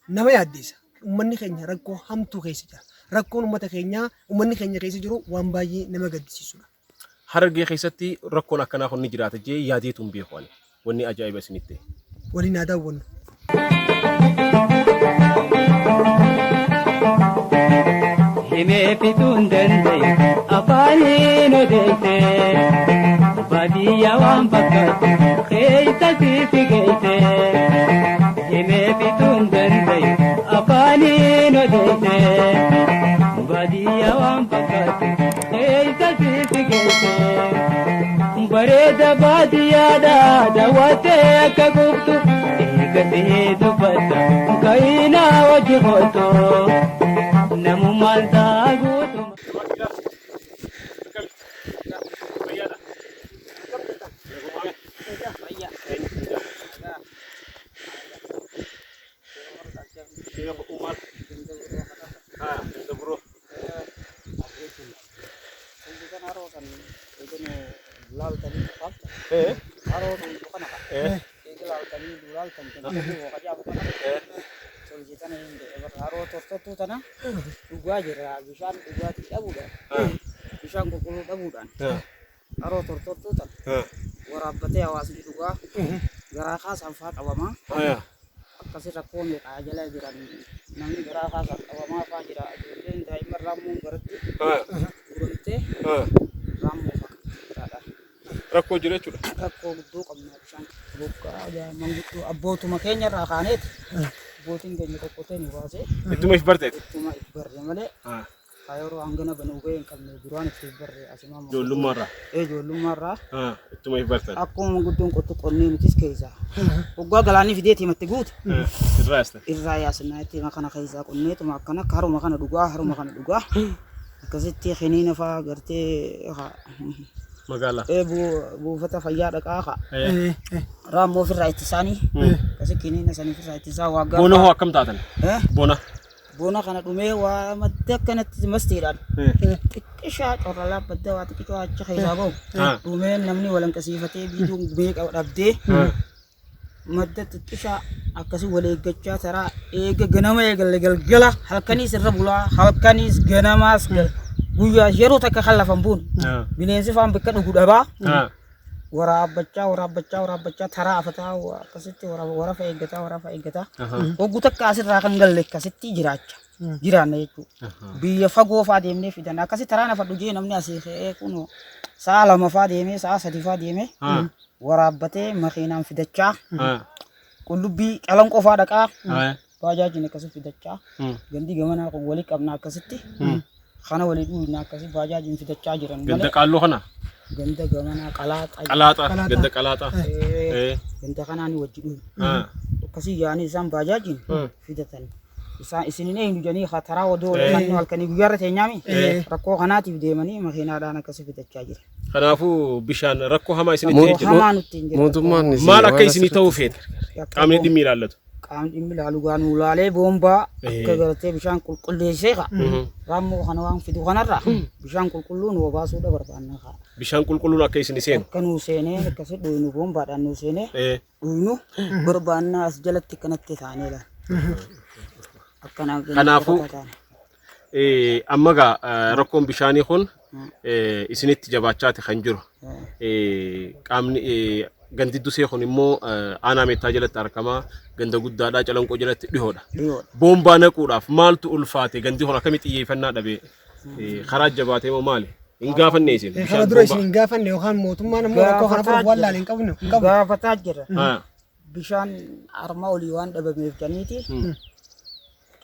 Nama yaaddeessa. Uummanni keenya rakkoo hamtuu keessa jira. Rakkoon uummata keenyaa uummanni keenya keessa jiru waan baay'ee nama gaddisiisudha. Harargee keessatti rakkoon akkanaa kun ni jiraata jee yaadeetu hin beeku ani. Wanni ajaa'iba isinitti ta'e. Waliin haa daawwannu. Himee fixuun danda'e afaaniin odeesse baadiyyaa waan fakkaatu keessa siif geesse. Himee fixuun danda'e afaaniin odeesse baadiyyaa waan fakkaatu keessa siif geesse. Bareeda baadiyyaadha daawwattee akka quuftu eegatee dubbatta ka'inaa wajji hooltu. Namummaan isaa guutumaa. Haroo tortortuu tana dhugaa jirra. Bishaan dhugaatii dhabuudhaan, bishaan qulqulluu dhabuudhaan haroo tortortuu tana waraabbatee hawaasni dhugaa garaa kaasaan faa qabamaa. Akkasi rakkoo meeqaa jala jiran namni garaa kaasaan qabamaa faa jira. Ijoolleen daa'imman raammoon garatti guuramtee raammoo faa Rakkoo jiru jechuudha. Rakkoo guddoo qabna bishaan bokkaa manguddoo abbootuma keenya irraa kaaneeti abbootiin keenya qoqqotee nu baasee Ittuma if barteeti. ittuma if barre malee yeroo hangana banuu ga'ee hin qabne duraan itti if barre asimaa Ijoollummaarraa. Ijoollummaarraa Ittuma if bartan. Akkuma manguddoon qottu qonnee nutis keessaa waggaa galaanni fideeti himatti guute Irraa yaastan. Irraa yaasnaa itti kana keessaa qonneetuma akkana haruma kana dhugaa haruma kana dhugaa akkasitti kiniina fa'aa gartee Magaalaa. Buufata fayyaa dhaqaa haa. Raammoo ofirraa ittisaanii. Akkasi kiniina sanii ofirraa ittisaa waa gaafa. Bona hoo akkam taatan? Bona. Bona kana dhumee waa madda akkanatti mastiidhaan. Xiqqishaa corralaa badda waa xiqqishoo achi keessaa bahu. Dhumee namni walanqasiifatee biiduun meeqa dhabdee. Madda xiqqishaa akkasii wal eeggachaa taraa eega ganama eegalle galgala halkaniis irra bulaa halkaniis ganamaas guyyaa yeroo takka kan lafan buun bineensi faan bakka dhugu dhabaa waraabbachaa waraabbachaa waraabbachaa taraa afataa akkasitti warafa eeggataa warafa eeggataa hoggu takka asirraa kan galle akkasitti jiraacha jiraanna jechuudha. Biyya fagoo faa deemnee fidan akkasi taraa nafa dhugee namni asii ka'ee kunoo sa'a 2 faa deemee sa'a 3 faa deemee waraabbatee makiinaan fidachaa qullubbii calanqoo faa dhaqaa baajaajiin akkasi fidachaa gandi gamanaa kun walii qabna akkasitti kana walii dhuuyna akkasi baajaajiin fidachaa jiran Ganda malee qaalloo kana? Ganda gamanaa qalaaxa. Qalaaxa. Ganda qalaaxa. Ganda kanaan wajji dhuuyna akkasii yaa'anii isaan baajaajiin fidatan. Isaan isin hin eenyu jedhanii taraa odoo fannoo halkanii guyyaarra teenyaami rakkoo kanaatiif deemanii makiinaadhaan akkasi fidachaa jira. Kanaafuu bishaan rakkoo hamaa isinitti ta'ee jira. Hamaa nutti hin jiru. Mootummaan isin Maal akka waan isinii ta'uu feeta? Qaamni dhimmi ilaallatu. Qaamni dhimmi ilaalu gaa nuu laalee boombaa akka gartee bishaan qulqulleessee kaa. Raammoo kana waan fidu kanarraa bishaan qulqulluu nu obaasuudha barbaanna kaa. Bishaan qulqulluun akka isin seenu. Akka nuu seenee akkasi dhuynu boombaadhaan nuu seenee dhuynu barbaannaa as jalatti kanatti taanee laala. Akkana Kanaafuu amma gaa rakkoon bishaanii kun isinitti jabaachaati kan jiru. Qaamni gandi dusee kun immoo aanaa meettaa jalatti argama. Ganda guddaadhaa calanqoo jalatti dhihoodha. Boombaa naquudhaaf maaltu ulfaate? Gandi kun akkamitti xiyyeeffannaa dhabe? Karaa jabaatee moo maali? Hin gaafanne isin. Kana dura isin hin gaafanne yookaan mootummaan immoo rakkoo kana furuuf waan laale hin qabnu. Hin qabu. Gaafataa jira. Bishaan arma olii waan dhabameef janiiti.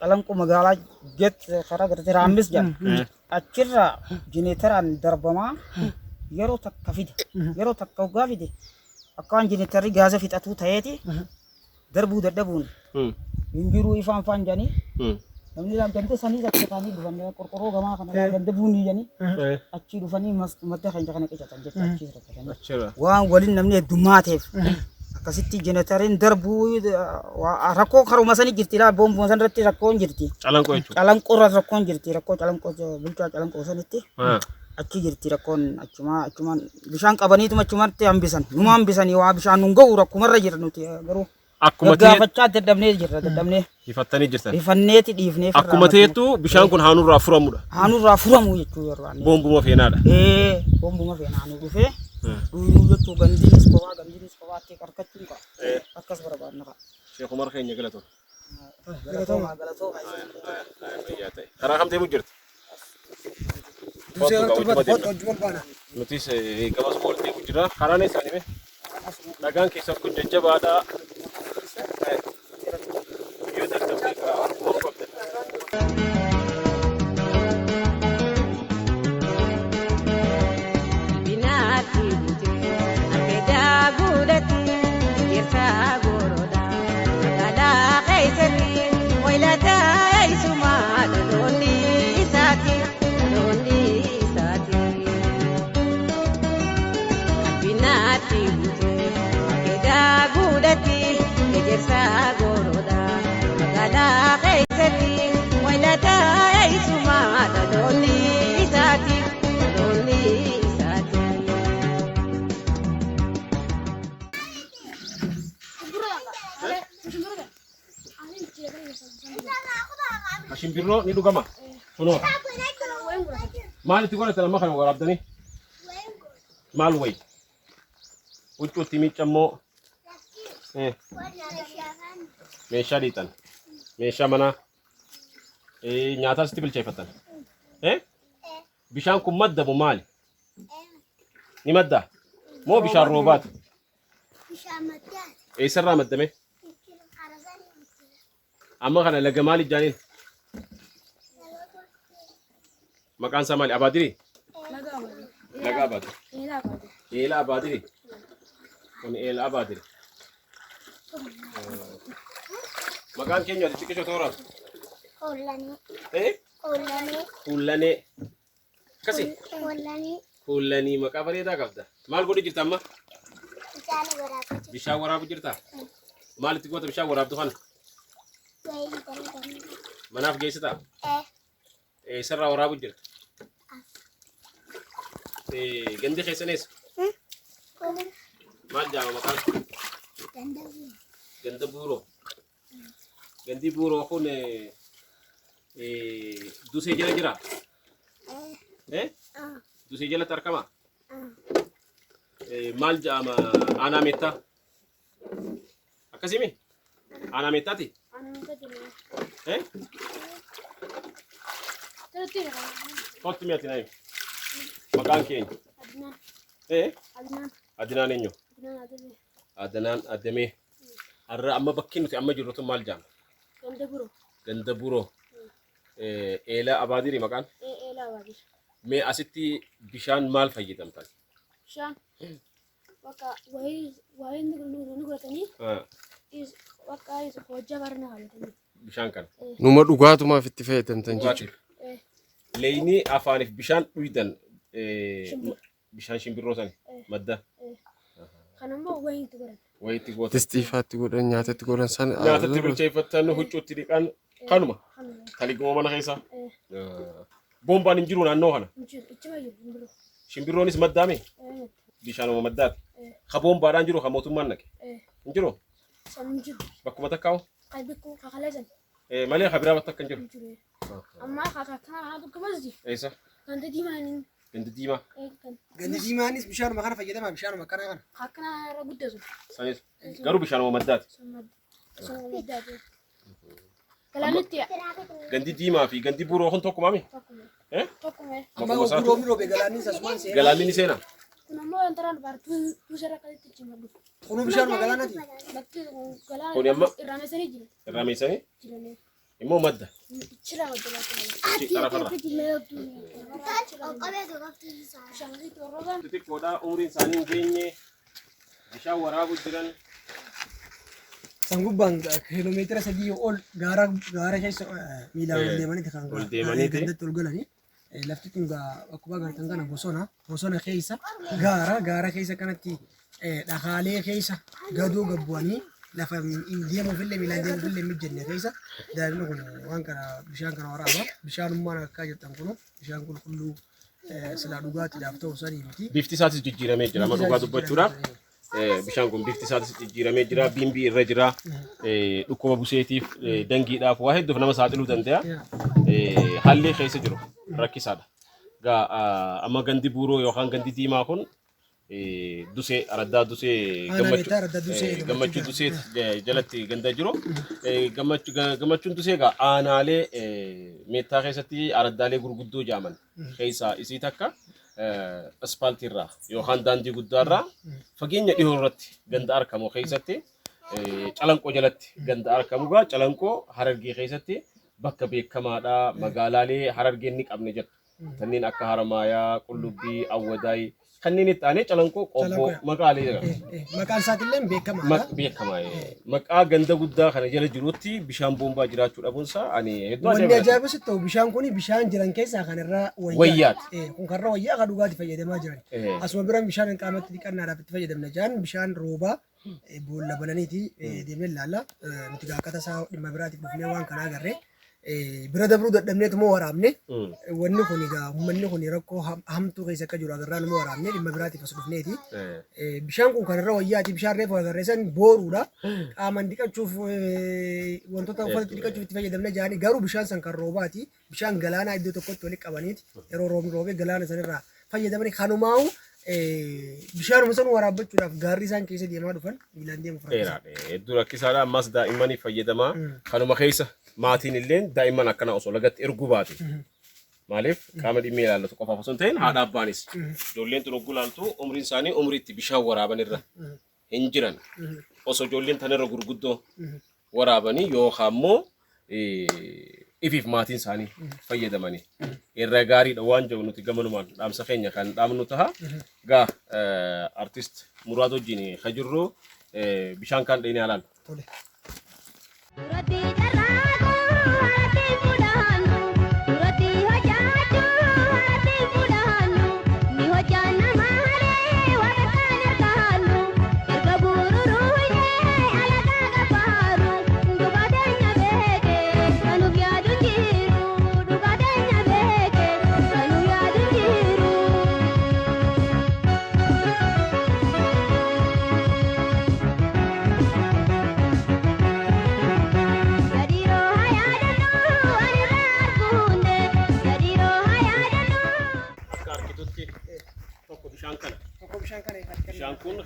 Calanqoo magaalaa jet karaa gartee raammis jedha. Achirraa jineetaraan darbamaa yeroo takka fide. Yeroo takka hoggaa fide akka waan jineetarri gaasa fixatuu ta'eeti darbuu dadhabuun hin jiruu ifaan faan jedhanii namni ganda sanii achi kaanii dhufan qorqorroo gamaa kana ganda buunii jedhanii achii dhufanii madda keenya kana qicatan jecha achii rakkatanii. Waan waliin namni heddummaateef akkasitti jenereeteriin darbuu rakkoo karuma sanii jirti laa boombuuma san irratti rakkoon jirti. Calanqoo jechuudha. Calanqoo irra rakkoon jirti rakkoo calanqoo bulchaa calanqoo sanitti achi jirti rakkoon achumaa achumaan bishaan qabaniituma achumatti hambisan numa hambisanii waa bishaan nun ga'u rakkumarra jira nuti garuu. Akkuma ta'e Gaggaafachaa dadhabnee jirra dadhabnee. Hifattanii jirtan. Rifanneeti dhiifnee firraa Akkuma ta'ettu bishaan kun haanurraa furamudha. Haanurraa furamuu jechuu yeroo ani. Boombuma feenaadha. Ee bombuma feenaanuu dhufee dhuunuu jechuu gandiinis kophaa gandiinis kophaatti qarqachuun qaba. Akkas barbaadna qaba. Sheekh Umar keenya galatoon. Galatooma galatooma. Fayyaa ta'e. Karaa kam deemuu jirta? Dusee Kottu irratti gaa, kottu wajjin baana. Nutis gamas ol deemu jira. Karaan eessaan hime? Dhagaan keessan kun jajjabaadha. Yoo dadhabde karaa akkuma qabda. Binaatti butee affeedaa guudhatti ejersaa gorodha magaalaa keessatti wayilataa eessumaa dhaloonni isaati dhaloonni isaati. Binaatti butee affeedaa guudhatti ejersaa gorodha magaalaa keessatti wayilataa eessumaa dhaloonni isaati dhaloonni isaati. Shimbirroo ni dhugama. Kunoo. Maal itti godhatan amma kana waraabdanii? Maal wayi? Huccuutti miiccammoo. Meeshaa dhiitan. Meeshaa manaa. Nyaataas itti bilcheeffatan. Bishaan kun madda moo maali? Ni madda? Moo bishaan roobaati? Bishaan maddaati. Eessarraa maddame? Amma kana laga maali jaaniin? Maqaan isaa maali? Abaadirii? Laga Abaadirii. Eela Abaadirii. Kun eela Abaadirii. Maqaan keenya ati xiqqishoo toora. Hoolanii. Eh? Hoolanii. Kuullanee. Akkasi? Hoolanii. Kuullanii maqaa bareedaa qabda. Maal godhi jirta amma? Bishaan waraabaa jiru. Bishaan waraabu jirta? Maal itti goota bishaan waraabdu kana? Wayii dalaganii. Manaaf geessitaa? Eh. Eessarraa waraabu jirta? Gandi keessan eessa? Kun Maal jedhama maqaan? danda'u. Ganda Buuroo. Gandi Buuroo kun Dusee jala jira? Eh. Eh? Ah. Dusee jalatti argama? Ah. Maal jedhama aanaa meettaa? Akkasimi? Aanaa meettaati? Eh? Kottu mi'aati naayim. Maqaan keenya? Eh? Adinaan eenyu? Adinaan Adamee. Har'a amma bakki nuti amma jirru tun maal jedhama? Ganda Buroo. Eelaa Abaadirii maqaan? Mee asitti bishaan maal fayyadamtan? Bishaan bakka wayii wayii ni godhatanii bakka hojjaa barna hojjetanii. Bishaan kana. Numa dhugaatumaaf itti fayyadamtan jechuudha. Leeyinii afaaniif bishaan dhuydan bishaan shimbirroo sani madda Kan ammoo wayii itti godhan. Wayiitti gootan. Distiifaatti godhan nyaatatti godhan sana. Nyaatatti bilcheeffatan huccuutti dhiqan kanuma. Kanuma. Taliguma mana keessaa. Boombaan hin jiru naannoo kana. Ichima jiru shimbirroo. Shimbirroonis maddaame bishaanuma maddaati. Ka boombaadhaan jiru ka mootummaan naqe. Hin jiru San hin jiru. bakkuma takkaa'u Kan bikku kakalee san malee ka biraa bakka hin jiru. hin jiru. Ammaa kakakana kana jiru. Eessa? Ganda diimaa hin Gandi diimaa. kan Gandi diimaanis bishaanuma kana fayyadama bishaanuma akkanaa kana. akkana irra guddatu. Sanis garuu bishaanuma maddaati. Sun madda. Sun maddaati. Galaanitti Gandi diimaa fi gandi buroo kun tokkumaami? tokkuma. Eh? Tokkuma. Amma Maquma isaatu. roobni roobe galaanni asumaan seenaa. Galaanni ni seenaa. Kun ammoo wantaraan baartuu tuusarra akkasitti ichi maddu. Kunuu bishaanuma galaanaati. Bakki galaana Kun amma- irraa meesanii jira. Irraa meessanii Jiranii. immoo madda. Ichirraa madda baatu malee. Xarafarra. Bishaan asitti warroota Xixiqqoodhaa umriin isaanii hin geenye bishaan waraabu jiran. San gubbaan kiiloomeetira 3 ol gaara gaara keessa miilaan ol deemanii kan Ol deemaniiti. gandatti ol galanii. Lafti tun akkuma agartan kana bosona bosona keessa gaara gaara keessa kanatti dhakaalee keessa gadoo gabbu'anii lafa hin deemuufillee miilaan deemuufillee hin mijanne keessa daa'imni kun waan kana bishaan kana waraaba. Bishaanummaan akka jettan kunu bishaan qulqulluu silaa dhugaatiidhaaf ta'u sanii miti. Bifti isaatis jijjiiramee jira amma dhugaa dubbachuudhaaf. Bishaan kun bifti isaatis jijjiiramee jira, biimbii irra jira. Dhukkuba buseetiif, dangiidhaaf waa hedduuf nama saaxiluu danda'a. Haalli keessa jiru rakkisaadha. Gaa amma gandi buuroo yookaan gandi diimaa kun dusee araddaa dusee Aanaa Meettaa araddaa Dusee gammachuu dusee jalatti ganda jiru. Gammachuun dusee egaa aanaalee Meettaa keessatti araddaalee gurguddoo jaaman keessaa isii takka aspaaltii irraa yookaan daandii guddaa irraa fageenya dhihoo irratti ganda argamu keessatti Calanqoo jalatti ganda argamu gaa Calanqoo Harargee keessatti bakka beekamaadha. Magaalaalee Harargeen ni qabne jettu. Kanneen akka Haramaayaa, Qullubbii, Awwadaay kanneen itti aanee Calanqoo, Qobboo maqaalee jedhama. Maqaan isaatillee beekamaadha. Beekamaa. Maqaa ganda guddaa kana jala jirutti bishaan boombaa jiraachuu dhabuunsaa ani hedduu Wanni ajaa'iba. ajaa'ibu sitti ta'u bishaan kun bishaan jiran keessaa kan irraa Wayyaati. Kun kan irraa wayyaa kan dhugaati fayyadamaa jiran. Asuma bira bishaan qaamatti dhiqannaadhaaf itti fayyadamna jaan bishaan roobaa boolla bananiiti deemee ilaalla. Nuti akkata isaa dhimma biraatiif dhufnee waan kana agarre. Bira dabruu dadhabneetu moo waraabne. Wanni kun egaa uummanni kun rakkoo hamtuu keessa akka jiru agarraa numa waraabne dhimma biraatiif as dhufneeti. Bishaan kun kan irra wayyaati. Bishaan reefu agarree san booruudha. Qaamaan dhiqachuuf wantoota uffatatti dhiqachuuf itti fayyadamna jaanii garuu bishaan san kan roobaati. Bishaan galaanaa iddoo tokkotti walitti qabaniiti yeroo roobni roobee galaana sanirraa fayyadamanii kanumaa'u bishaanuma san waraabbachuudhaaf gaarri isaan keessa deemaa dhufan miilaan deemuuf rakkisaa. Dheeraadha. Hedduu rakkisaadha. Ammas daa'immaniif fayyadamaa. Kanuma keessa maatiin illee daa'imman akkana osoo lagatti erguu baate. Maaliif qaama dhimmi ilaallatu qofaaf osoo hin ta'in haadha abbaanis. Ijoolleen tun hogguu ilaaltu umriin isaanii umrii itti bishaan waraaban irra hin jiran. Osoo ijoolleen tanarra gurguddoo waraabanii yookaan immoo ifiif maatiin isaanii fayyadamanii irra gaariidha waan jedhu nuti gamanumaan dhaamsa keenya kan dhaamnu taha. Gaa artist Muraad wajjin ka jirru bishaan kaan dheenee alaalu. Tole. Duratti carraaquu haratti fudhannu duratti hojjachuu haratti fudhannu ni hojjanna malee waan kan argannu erga bururuuyee alagaa gabaaru dhugaa teenya beeke kanuuf yaadu jiru dhugaa teenya beeke kanuuf yaadu jiru. Gadiroo hayaadannoo ani irraa arguunde gadiroo hayaadannoo. Akka argitutti tokko bishaan kana. Tokko bishaan kana ifatti Bishaan kun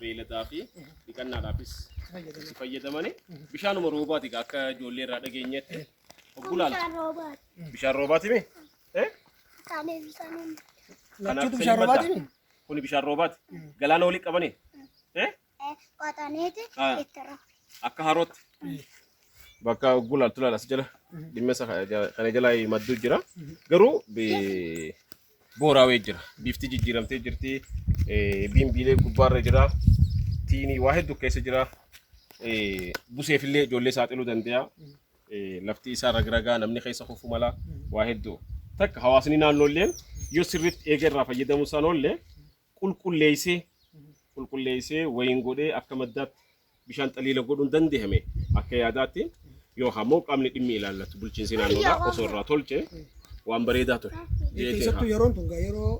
beeyladaa fi dhiqannaadhaafis itti fayyadamani. Bishaanuma roobaati egaa akka ijoollee irraa dhageenyetti. Hogguu laaltu. Bishaan roobaati. Bishaan roobaati mee? Eh? Kaanee bishaan Lachuutu bishaan roobaati mi? Kuni bishaan roobaati. Galaana walii qabanii? Eh? Qotaneeti itti rafu. Akka harootti. Bakka hogguu laaltu laala as jala. Dhimma isa kana jala madduu jira. Garuu booraawee jira. Bifti jijjiiramtee jirti. Biimbiilee gubbaarra jira. Tiinii waa hedduu keessa jira. Buseefillee ijoollee saaxiluu danda'a. Lafti isaa ragragaa namni keessa kufuu mala waa hedduu. Takka hawaasni naannoolleen yoo sirriitti eega irraa fayyadamuu isaan oollee qulqulleessee qulqulleessee wayiin godhee akka maddaatti bishaan xaliila godhuun dandahame akka yaadaatti yookaan immoo qaamni dhimmi ilaallatu bulchiinsi naannoodhaa osoo irraa tolche waan bareedaa ture. Keessattuu yeroon tun gaa yeroo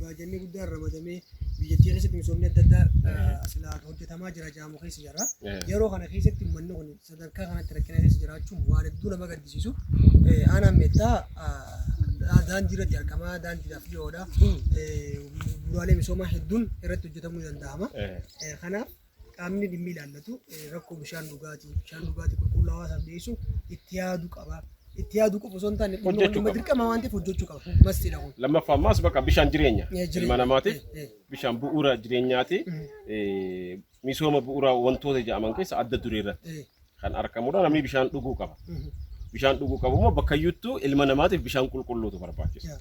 baajanni guddaan ramadamee biyyattii keessatti misoomni adda addaa silaa hojjetamaa jira jaamu keessa jira. Yeroo kana keessatti uummanni kun sadarkaa kanatti rakkina keessa jiraachuun waan hedduu nama gaddisiisu. Aanaan Meettaa daandii irratti argama. Daandiidhaaf dhiyoodha. Bu'uuraalee misoomaa hedduun irratti hojjetamuu ni danda'ama. Kanaaf qaamni dhimmi ilaallatu rakkoo bishaan dhugaatii, bishaan dhugaatii qulqulluu hawaasaaf dhiyeessu itti yaaduu qaba. Itti yaaduu qofa osoo hin taane dhimma Hojjechuu dhimma qaba. dirqama waan ta'eef hojjechuu qaba. Mastiidha kun. Lammaffaa ammaas bakka bishaan jireenya Jireenya. ilma namaatiif bishaan bu'uura jireenyaati. Misooma bu'uura wantoota jedhaman keessa adda duree irratti kan argamudha. Namni bishaan dhuguu qaba. Bishaan dhuguu qabu immoo bakka iyyuttuu ilma namaatiif bishaan qulqulluutu barbaachisa.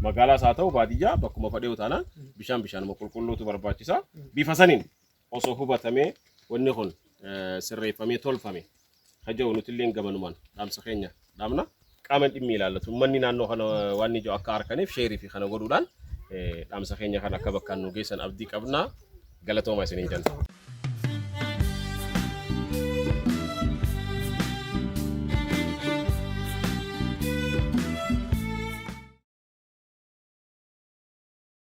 Magaalaas haa ta'u baadiyyaa bakkuma fedhe taanaan bishaan bishaanuma qulqulluutu barbaachisa. Bifa saniin osoo hubatamee wanni kun sirreeffamee tolfame haja'u nuti illee gamanumaan dhaamsa keenya dhaamna. Qaama dhimmi ilaallatu uummanni naannoo kana waan ni jiru akka harkaniif sheerii fi kana godhuudhaan dhaamsa keenya kan akka bakkaan nu geessan abdii qabna. Galatooma isiniin jenna.